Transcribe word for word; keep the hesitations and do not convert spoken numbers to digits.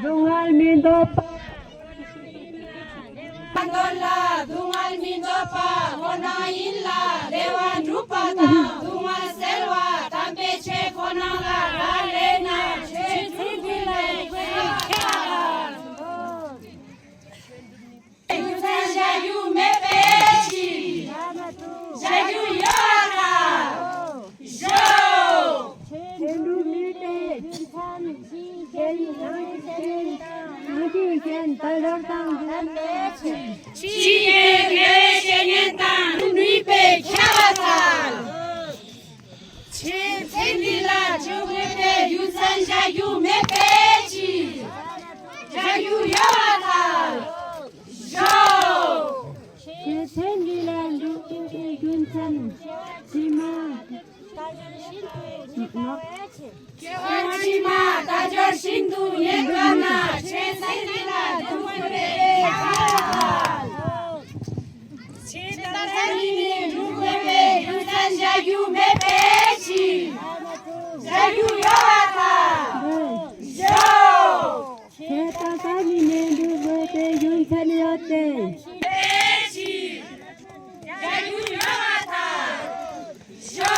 Dungal Mindopa. Dungal Mindopa, Konang Inla, Dewan Rupa ta, Dungal Selwa, Tampe Che Konang la, Ralena, Che Tungkila, Jayu mepechi. Jayu yoata. Jo. Chi, Tendila, Jugupe, Yunsan, Jayu mepechi. Jayu yoata. Jo. Chi, Tendila, Jugupe, Yunsan, Chima. Chima, Tajor Shindu, Yengana, Chi, Tendila, Jugupe, Yunsan. Cheta Samine, Jugupe, Yunsan, Jayu mepechi. Jayu yoata. Jo. Cheta Samine, Jugupe, Yunsan yoate. Pechi. Jayu yoata. Jo.